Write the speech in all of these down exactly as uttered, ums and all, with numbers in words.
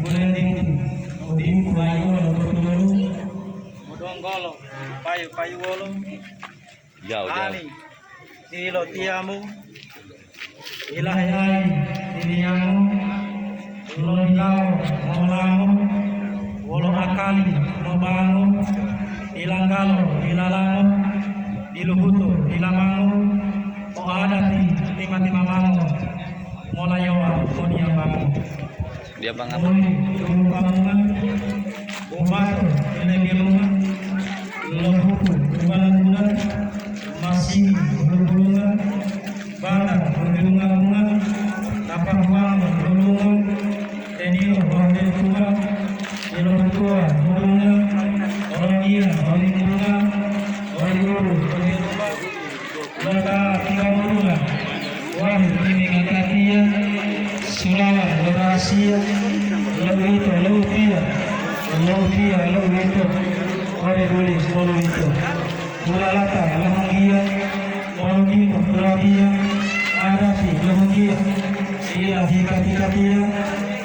Bulending, odipu layuwa lo botulolu. Modonggolo, payu-payuwolo. Jauh, jauh. Ani, tilotiyamu, ilahe-ahe tiniyamu, lohilawo molamu, wolo akali mobango, ilanggalo hilalango, diluhuto hilamango, o adati tima-timamango, molayowa poniyamango. Dia bang apa? Oi, umpangan, umato, elegelungan, lohutu, ubalangungan, masini, bulungan, bata, bulungan, tapahuang, bulungan, tenio, wahetua, ilohutua, bulungan, olonia, olinggungan, oliuru, olitua. Lo ta tiga-puluh, wah, ini ngangkatiya, sulawa lo rahasiya, lo uwito, lo utiya, lo utiya, lo uwito, ode duli, lo uwito. Ulalata, lo hanggiya, lo hanggiya, lo hanggiya, adati, lo hanggiya, iya, hikati-katiya,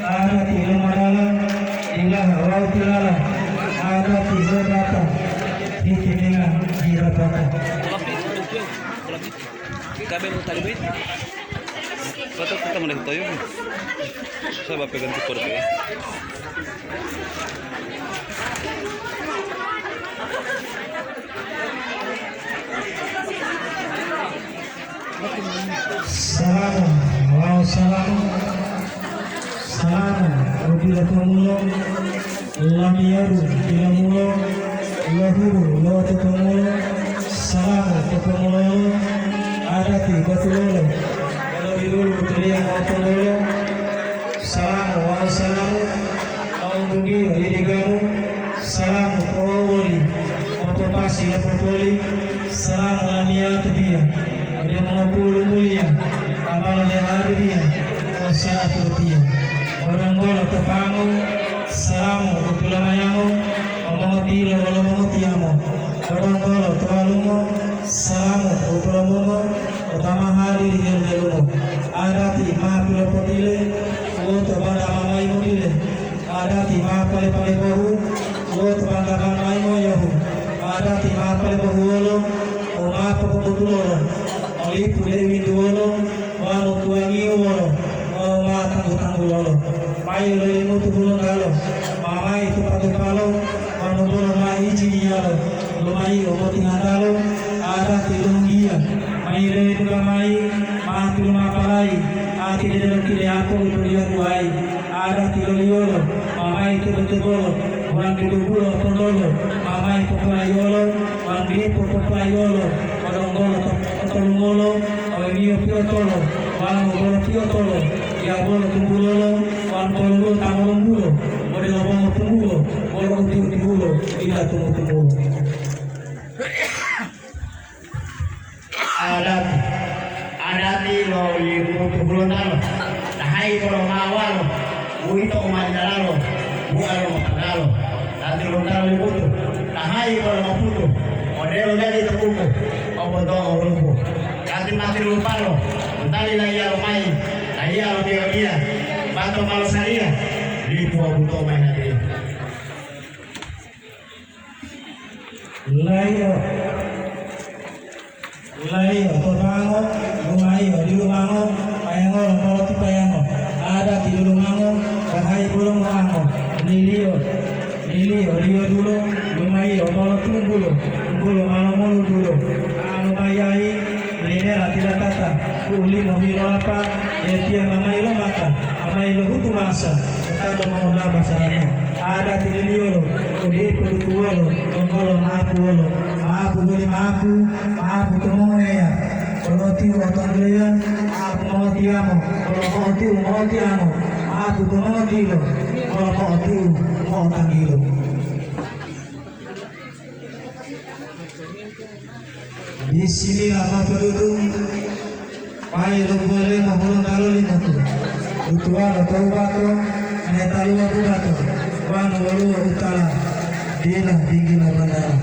adati, lo madala, ilaha, wawu tilala, adati, lo data, hitiminga, hirapata. Kabe mo talibu itu. Patut kita mulai toyo. Saya bapegang support ya. Salamu, wawu salamu. Salamu, wawu salamu. Lamiyaru tilamulo, lohuru lo totongolo, salamu totongololo, adati batulolo, lolilulu toliya motongolo, salamu wawu salamu, auntungiyo idigamu, salamu powoli, mopopasi lo popoli, salamu lamiya to biya, ode mongopulu muliya, amalo le adudiya, o sa'ati botiya. Odonggolo to pango, salamu u tulamayango, o mongotilo wolo mongotiyamo. Odonggolo to walungo, salamu u tolomungo, o ta ma hadiri helu-helumo. Adati ma pilopotile, uwito bada ma mayi modile. Adati ma pale-pale bohu, uwito bada ma mayi moyohu. Adati ma pale bohuwolo, u ma popobotulolo. Olipu de'u wintuwolo, wonu tuwangiyo wolo, wawu ma tanggu-tanggulolo. Mayi lo Limutu Hulontalo, ma mayi tupa-tupalo, wonu bolo ma ijiniyalo, lomayi obotingantalo, adati lo hunggiya, mayi ledupa mayi, ma tulumapalayi, ati dedelo kileapo u toliyanguwayi. Adati loliyolo, ma mayi tebo-tebolo, wonu dudubulo pondolo, ma mayi popolayiyolo, wonu dipo popolayiyolo, odonggolo to-, tolungolo, owemiyo piyotolo, wonu bolo piyotolo, yabolo tumbulolo, wonu toluluwo ta molombulo, odelo bongo tumulo, wolo uti-utihulo, dila tumu-tumulo. Adati, adati lo Limutu Hulontalo, tahayi bolo mawalo, uwito u ma dilalo, bu'a lo mopangalo. Lati Hulontalo Limutu, tahayi bolo moputu, odelo jaji to buku, obotongo wolupu. Lati mati lupalo, untali layiyalo mayi, layiyalo diya-diya, bato malo saliya, lipu wabuto mayi hadiya. Laiyo, laiyo to pango, lumaiyo dilumango, payango lotoloti payango, adati dilumango, rahayi bolo moango, liliyo, liliyo, liyo dulo, lumaiyo bolo tunggulo, tunggulo ma lomolu dulo, anu mayayi, linela tilatata, ulimo hilolapa, letiya mamayi lomata, mamayi lohutu masa, tado mongoda'a masarata. Adati liliyolo, odiye podutuwolo, donggo lo maapuwolo, maapu boli maapu, maapu to mongoeya, bolo otiu otonggiliyo, maapu mongotiyamo, bolo mo'otiu mo'otiyamo, maapu to mongotilo, bolo mo'otiu mo'otanggilo. Bisimila mopodutu, payi lo buwale mohulunta lo limotu, utuwalo to ubato, mehetaluwa bubato, wonu woluwo utala, dila dinggila bandala.